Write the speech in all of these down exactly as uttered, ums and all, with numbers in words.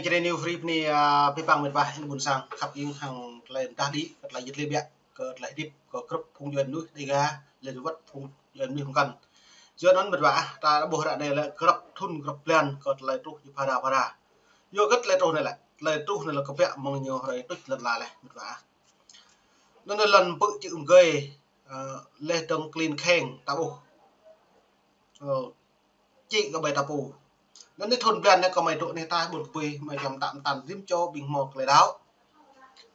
Jrê New Free bơni, a, pơpă mĕt wa, ƀôn sang khăp ing hăng tơlơi dah đĭ, kơ tơlơi yit lĕ biă, kơ tơlơi hơdip, kơ grŭp phung djuai mơnuih, Dega, lĕ wơ̆t phung djuai mơnuih hăng kăn. Yua anŭn mĕt wa, ta ƀuh ră anai lĕ grŭp thŭn grŭp blan, kơ tơlơi truh ñu phara phara. Yua kơ tơlơi truh anai lĕ, tơlơi truh anai lĕ kơ biă mơ̆ng ñu hrơi tuč lăn la lĕ mĕt wa. Anŭn lăn pư̆ čư̆ mơgơi, ơ, lĕ dơ̆ng klin kheng ta ƀuh. Ơ, čĭ kơ ƀai ta pô. Anŭn anai thŭn blan anai kơ mơi truh anai ta ƀuh kơ ƀuh, mơi čăm tăm tăn rĭm čô ƀing hmâo tơlơi đaŏ.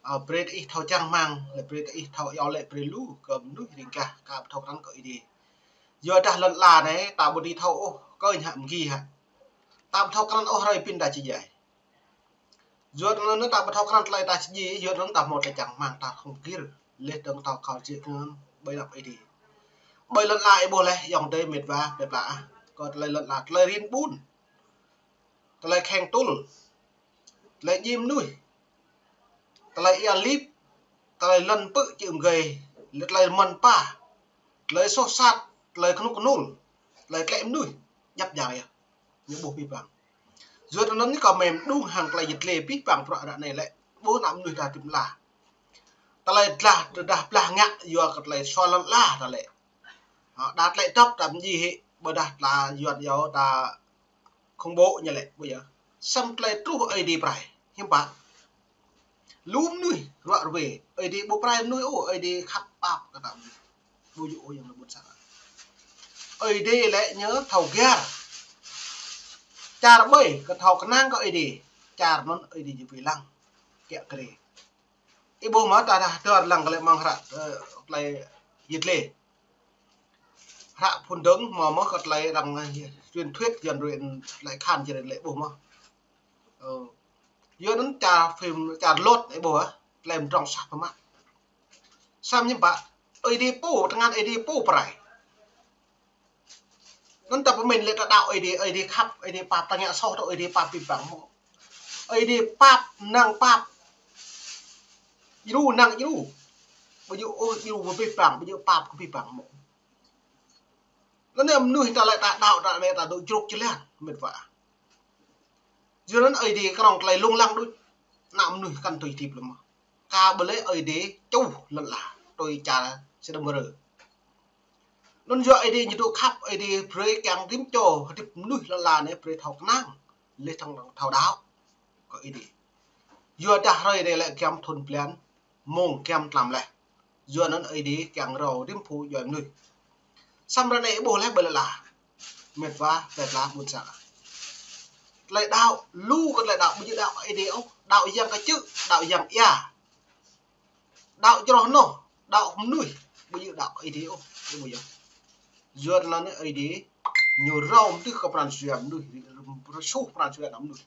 Ơ, brơi ta ih thâo čang rơmang, lĕ brơi ta ih thâo iâu lĕ brơi lu kơ mơnuih ring gah ka ƀu thâo krăn kơ Ơi Adai. Yua dah lŏn la anai, ta ƀu dưi thâo ôh, kơ ñu hă mơgi hă. Ta ƀu thâo krăn ôh hrơi pin ta či djai. Yua anŭn ta ƀu thâo krăn tơlơi ta či djai, yua anŭn ta hmâo tơlơi čang rơmang ta khŏm gir, lĕ dơ̆ng ta khŏm djai kơ anŭn ƀơi anăp Ơi Adai. Ƀơi lŏn la ih ƀuh lĕ, ayŏng adơi mĕt wa, plơi pla ah. Kơ tơlơi lŏn la, tơlơi rin ƀun. Tơlơi kheng tŭl. Tơlơi djai mơnuih. Tơlơi ia lip. Tơlơi lăn pư̆ čư̆ mơgơi. Tơlơi mơ̆n pa. Tơlơi soh sat. Tơlơi kơnŭk kơnŭl. Tơlơi tlĕ mơnuih. Djăp jang yơh. Ñu ƀuh pih pang. Yua anŭn anai kơ mơi mơđung hăng tơlơi yit lĕ pih pang bruă ră anai lĕ. Ƀuh anăp mơnuih ta tĭm la. Tơlơi dah, dah blah ngă yua kơ tơlơi sual lŏn la ta lĕ. Hă, đa tơlơi dŏp ta mơñi hĭ, ƀôdah ta yuan yua ta khŏng ƀô̆ ñu lĕ, ƀu yơh. Samơ̆ tơlơi truh Ơi Adai prai, hiư̆m pă. Lu mơnuih ruă rơwe, Ơi Adai ƀu prai mơnuih ôh, Ơi Adai khăp pap kơ ta mơnuih. Ƀu djơ̆ ôh ayŏng adơi ƀôn sang. Ơi Adai lĕ ñu thâo găr. Čar ƀơi, kơ thâo kơnang kơ Ơi Adai. Čar anŭn Ơi Adai ñu pơlang. Kiă kriê. Ih ƀuh mơ̆ ta dah dơ̆r lăng kơ lĕ mơ̆ng hră, ơ, tơlơi yit lĕ. Hră phŭn dơ̆ng mơ̆ mơ̆ kơ tơlơi arăng, ơ, truyền thuyết, yuan truyền tơlơi khan Jrai lĕ ƀuh mơ̆. Ơ, yua anŭn čar phim, čar Lot ih ƀuh ah, tơlơi mơdrŏng sah pơmă. Samơ̆ hiư̆m pă, Ơi Adai pô, tơngan Ơi Adai pô prai. Anŭn ta pơmĭn lĕ ta đaŏ Ơi Adai, Ơi Adai khăp, Ơi Adai pap, ta ngă soh truh Ơi Adai pap pih pang mơ̆. Ơi Adai pap, năng pap. Djru, năng djru. Ƀu djơ̆ ôh djru kơ pih pang, ƀu djơ̆ pap kơ pih pang mơ̆. Anŭn anai mơnuih ta lĕ ta đaŏ, ta lĕ ta dŏ jrôk jơlan, mĕt wa. Yua anŭn Ơi Adai kơnơ̆ng tơlơi lông lăng đôč. Anăp mơnuih kăn tui hơdip lĕ mơ̆. Ka ƀu lĕ Ơi Adai čuh lŏn la, tui čar sơđăm rơ. Anŭn yua Ơi Adai ñu dŏ khăp, Ơi Adai brơi kiăng rĭm čô hơdip mơnuih lŏn la anai brơi thâo kơnang, lĕ thâo, thâo đaŏ kơ Ơi Adai. Yua dah hrơi anai lĕ giăm thŭn blan, mông giăm tlam leh. Yua anŭn Ơi Adai kiăng rao rĭm phung djuai mơnuih. Samơ̆ ră anai ih ƀuh lĕ ƀơi lŏn la. Mĕt wa, plơi pla ƀôn sang. Tơlơi đaŏ, lu kơ tơlơi đaŏ, ƀu djơ̆ đaŏ Ơi Adai ôh, đaŏ yang kơčư̆, đaŏ yang ia. Đaŏ čroh noh, đaŏ mơnuih, ƀu djơ̆ đaŏ Ơi Adai ôh, ih ƀuh yơh. Yua anŭn anai Ơi Adai, ñu rao mơdưh kơ pran jua mơnuih, rơsuh pran jua anăp mơnuih.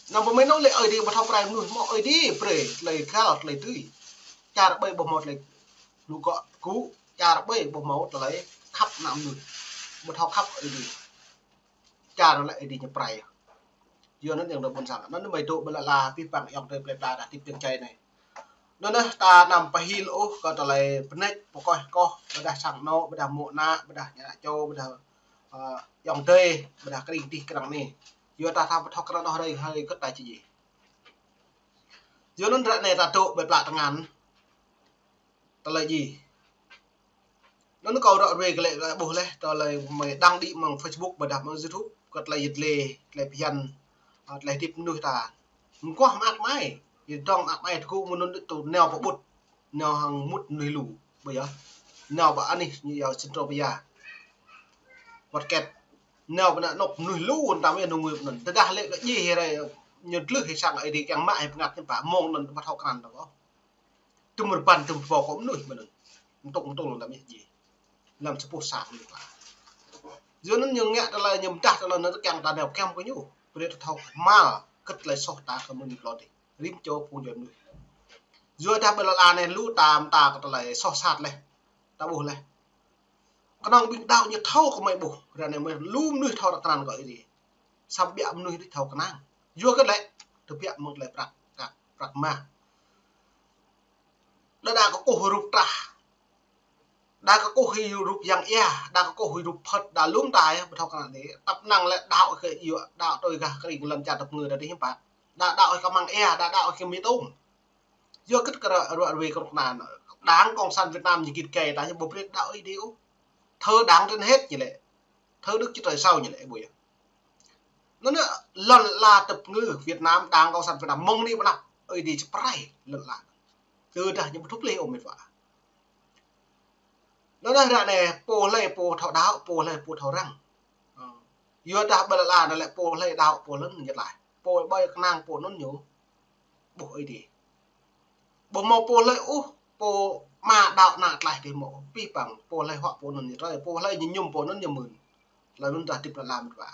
Anăm pơmĭn ôh lĕ Ơi Adai ƀu thâo prai mơnuih, mơ̆ Ơi Adai brơi tơlơi găl tơlơi dưi. Čar ƀơi ƀu hmâo tơlơi lu gŏ gŭ, čar ƀơi ƀu hmâo tơlơi khăp anăp mơnuih. Ƀu thâo khăp Ơi Adai. Čar anŭn lĕ Ơi Adai ñu prai. Yua anŭn ayŏng adơi ƀôn sang. Anŭn mơi dŏ ƀơi lŏn la pih pang ayŏng adơi plơi pla dah hơdip dơ̆ng čai anai. Anŭn anai ta anăm pơhil ôh kơ tơlơi pơneč, pơkoh koh, ƀôdah sang anŏ, ƀôdah mô̆ ană, ƀôdah ñu čô, ƀôdah, ơ, ayŏng adơi, ƀôdah kơring tih krăng anai. Yua ta thâo ƀu thâo krăn ôh hrơi, hrơi kơ ta či djai. Yua anŭn ră anai ta dŏ ƀơi pla tơngan. Tơlơi djai. Anŭn kâo ră ruai kơ lĕ, kơ lĕ ƀuh leh, tơlơi mơi đăng đĭ mơ̆ng Facebook, ƀôdah mơ̆ng YouTube, kơ tơlơi yit lĕ, tơlơi phiăn, ơ, tơlơi hơdip mơnuih ta. Mơguah mơak mơai, yit dŏng mơak mơai tơgŭ mơ̆ng anŭn tŭ nao pơƀut, nao hăng mŭt mơnuih lu, ƀu yơh. Nao pơ anih ñu yua Central Pia. Wăt kĕt. Nao pơ anăp anŏ mơnuih lu, anŭn tam yơh nơ̆ng ngui pơ anŭn. Tơdah lĕ kơ djai hĭ rai, ñu dlưh hĭ sang Ơi Adai kiăng mă hĭ bơngăt hiư̆m pă, mơ̆ng anŭn ƀu thâo krăn ôh. Tơm rơbăn tơm pô kơ mơnuih mơ̆n. Mơtŭk mơtŭl anŭn tam yơh djai. Lăm sa boh sang mơnuih pla. Yua anŭn ñu ngă tơlơi ñu pơdah tơlơi anŭn kiăng ta nao kiăng kơ ñu. Brơi ta thâo kơhma̱l kơ tơlơi soh ta kơ mơnuih lŏn adih. Rĭm čô phung djuai mơnuih. Yua dah ƀơi lŏn la anai lu tam ta kơ tơlơi soh sat leh. Ta ƀuh leh. Kơnơ̆ng ƀing đaŏ ñu thâo kơ mơi ƀuh. Ră anai mơi lu mơnuih thâo răk krăn kơ Ơi Adai. Samơ̆ ƀiă mơnuih đôč thâo kơnang. Yua kơ lĕ, tơbiă mơ̆ng tơlơi prăk, prăk, prăk mah. Đơđa kơkuh rup trah. Đa kơkuh hĭ rup yang ia, đa kơkuh hĭ rup Phật, đa lŏm ta ia, ƀu thâo kơ anai. Tăp năng lĕ đaŏ kơ yua, đaŏ tui gah kring lŏn čar tơpơngư đa dih hiư̆m pă. Đa đaŏ kơ amăng ia, đa đaŏ kơ mê tung. Yua kơ kơ ră ruă ruai kơ rŏk nan. Đảng Cộng sản Việt Nam ñu git gai ta ñu ƀu brơi đaŏ Ơi Adai ôh. Thơ đảng trên hết ñu lĕ. Thơ Đức Chúa Trời sau ñu lĕ, ƀu yơh. Anŭn lŏn ala tơpơngư Việt Nam, Đảng Cộng sản Việt Nam mơ̆ng anai pơ anăp Ơi Adai či pơrai lŏn ala. Tơdah ñu ƀu thâo plih ôh mĕt wa. Anŭn ră anai pô hlơi pô thâo đaŏ, pô hlơi pô thâo răng. Ơ. Yua dah ƀơi lŏn ala anai lĕ pô hlơi đaŏ pô anŭn ñu tlaih. Pô ƀơi kơnang pô anŭn ñu ƀuh Ơi Adai. Ƀu hmâo pô hlơi ôh, pô mă đaŏ ană tlaih ƀu hmâo. Pih păng pô hlơi huă pô anŭn ñu rai, pô hlơi ñu mơñum pô anŭn ñu mơ̆n. Tơlơi anŭn dah hơdip lŏn ala mĕt wa.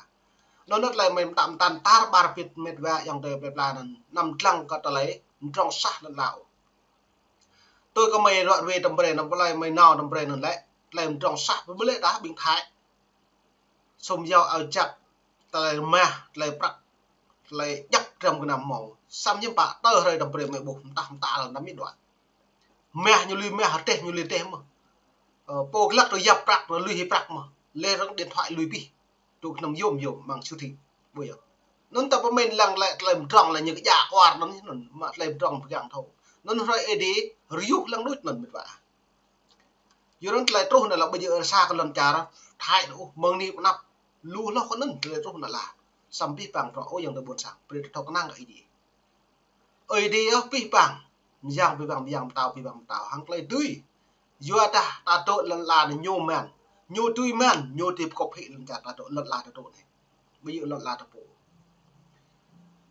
Anŭn tơlơi mơi mơtă mơtăn tar ƀar bit mĕt wa ayŏng adơi plơi pla anŭn. Anăm dlăng kơ tơlơi mdrŏng sah lŏn ala ôh. Tui kơ mơi ruă ruai tơm brơi anŭn, tơlơi mơi nao tơm brơi anŭn lĕ, tơlơi mdrŏng sah ƀu lĕ đah ƀing Thái. Sum yao ao jak, tơlơi rơmah, tơlơi prăk, tơlơi djăp dram gơnam hmâo. Samơ̆ hiư̆m pă tơ hrơi tơm brơi mơi ƀuh mơtah mơtah lăm anăm mĭt đuaĭ. Mah ñu lui mah, rơdêh ñu lui rơdêh mơ̆n. Ơ, pô glăk tui yap prăk, lui hĭ prăk mơ̆n. Leh rơ̆ng điện thoại lui pih. Tui kơnơ̆ng yôm yôm mơ̆ng siêu thị. Ƀu yơh. Anŭn ta pơmĭn lăng lĕ tơlơi mdrŏng lĕ ñu kơ djă kuar anŭn, anŭn mă tơlơi mdrŏng pơgang thâo. Anŭn hrơi Ơi Adai rơyuh lăng đôč anŭn mĕt wa. Yua anŭn tơlơi truh anŭn lĕ ƀu djơ̆ rơsa kơ lŏn čar Thái anŭn ôh, mơ̆ng anai pơ anăp lu hloh kơ anŭn tơlơi truh anŭn lă. Samơ̆ pih păng prŏ ơ ayŏng adơi ƀôn sang, brơi ta thâo kơnang kơ Ơi Adai. Ơi Adai ơ pih păng, mơyang pih păng, mơyang pơtao pih păng pơtao, hăng tơlơi dưi. Yua dah ta dŏ lŏn ala anai ñu mơ̆n, ñu dưi mơ̆n, ñu dưi pơkŏp hĭ lŏn čar ta dŏ lŏn ala ta dŏ anai. Ƀu djơ̆ lŏn ala ta pô.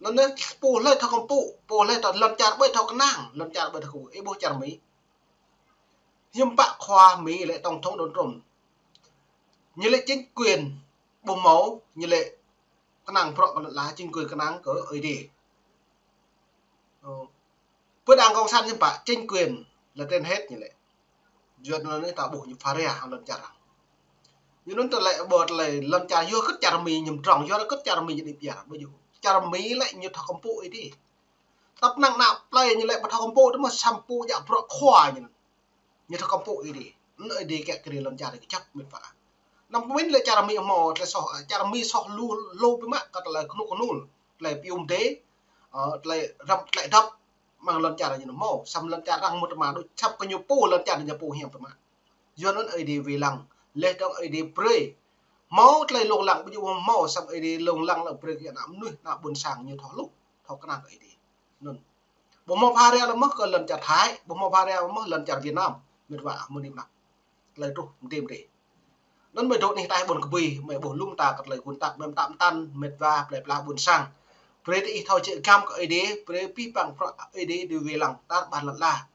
Anŭn anai pô hlơi thâo kơmpŭ, pô hlơi thâo lŏn čar ƀơi thâo kơnang, lŏn čar ƀơi thâo kơmpŭ, ih ƀuh čar Mi. Hiư̆m pă khua Mi lĕ tổng thống Donald Trump. Ñu lĕ chính quyền ƀu hmâo, ñu lĕ kơnang bruă kơ lŏn ala, chính quyền kơnang kơ Ơi Adai. Ơ. Pơ Đảng Cộng sản hiư̆m pă chính quyền là trên hết ñu lĕ. Yua anŭn anai ta ƀuh ñu phara hăng lŏn čar. Yua anŭn tơlơi ƀu tơlơi lŏn čar yua kơ čar Mi ñu mdrŏng, yua kơ čar Mi ñu đĭ biar, ƀu djơ̆. Čar Mi lĕ ñu thâo kơmpŭ Ơi Adai. Tăp năng ană plơi ñu lĕ ƀu thâo kơmpŭ tơ mơ̆ samơ̆ pô djă bruă khua ñu. Ñu thâo kơmpŭ Ơi Adai. Anŭn Ơi Adai kiăng kơ lŏn čar kơjăp mĕt wa. Anăm pơmĭn lĕ čar Mi hmâo tơlơi soh, čar Mi soh lu, lu biă mă kơ tơlơi kơnuk kơnul, tơlơi pium dê, ơ, tơlơi răm, tơlơi dăp, mơ̆ng lŏn čar ñu hmâo, samơ̆ lŏn čar arăng mŭt tơma đôč, săp kơ ñu pô lŏn čar ñu pô hiam biă mă. Yua anŭn Ơi Adai wai lăng, leh dơ̆ng Ơi Adai brơi. Hmâo tơlơi lông lăng ƀu djơ̆ hmâo, samơ̆ Ơi Adai lông lăng lăng brơi kơ ană mơnuih, ană ƀôn sang ñu thâo hluh, thâo kơnang kơ Ơi Adai. Anŭn. Ƀu hmâo phara lĕ mơ̆ kơ lŏn čar Thái, ƀu hmâo phara mơ̆ lŏn čar Việt Nam, mĕt wa mơ̆ng anai pơ anăp. Tơlơi truh mơdê mơdê. Anŭn mơi dŏ anih ataih ƀôn kơbui, mơi ƀuh lŏm ta kơ tơlơi gun tăk, mơi mơtă mơtăn, mĕt wa, plơi pla ƀôn sang. Brơi ta ih thâo čơkăm kơ Ơi Adai, brơi pih păng bruă Ơi Adai dưi wai lăng, tar ƀar lŏn ala.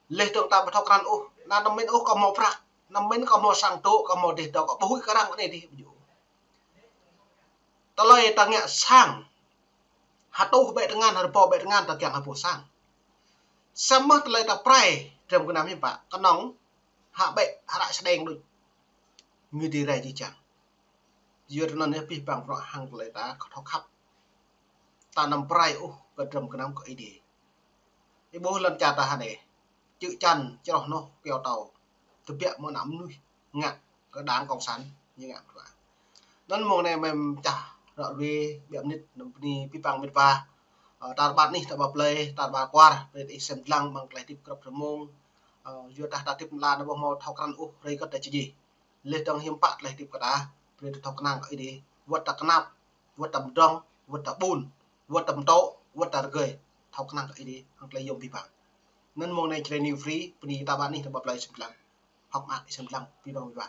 Leh dơ̆ng ta ƀu thâo krăn ôh, anăm mĭn ôh kơ hmâo prăk, anăm mĭn kơ hmâo sang dŏ, kơ hmâo dêh dŏ, kơ ƀu huĭ kơ arăng anai dih, ƀu djơ̆. Tơlơi ta ngă sang, hơtuh ƀĕ tơngan, hơrơbâo ƀĕ tơngan ta kiăng hơpuh sang. Samơ̆ tơlơi ta pơrai, dram gơnam hiư̆m pă, kơnơ̆ng, hă ƀĕ, hă ră sơđeng đôč. Ñu dưi rai jih jang. Yua anŭn anai pih păng bruă hăng tơlơi ta thâo khăp. Ta anăm pơrai ôh kơ dram gơnam kơ Ơi Adai. Ih ƀuh lŏn čar ta hă anai. Čư̆ čan, čroh noh, kyâo tâo. Tơbiă mơ̆ng ană mơnuih ngă kơ Đảng Cộng sản ñu ngă bruă. Anŭn mơ̆ng anai mơi mơčah ră ruai biă mơnit anăm bơni pih păng mĕt wa. Ơ, tar ƀar anih, tar ƀar plơi, tar ƀar kwar, brơi ta ih sem dlăng mơ̆ng tơlơi hơdip grăp rơmông. Ơ, yua dah ta hơdip lăm ala anai ƀu hmâo thâo krăn ôh, rai kơ ta či jih. Leh dơ̆ng hiư̆m pă tơlơi hơdip kơ ta, brơi ta thâo kơnang kơ Ơi Adai. Wơ̆t ta kơnap, wơ̆t ta mdrŏng, wơ̆t ta ƀun, wơ̆t ta mtŏ, wơ̆t ta rơgơi. Thâo kơnang kơ Ơi Adai, hăng tơlơi yôm pih păng. Anŭn mơ̆ng anai Jrai New Free, bơni tar ƀar anih, tar ƀar plơi sem dlăng. Hŏk mơak sem dlăng, pih păng mĕt wa.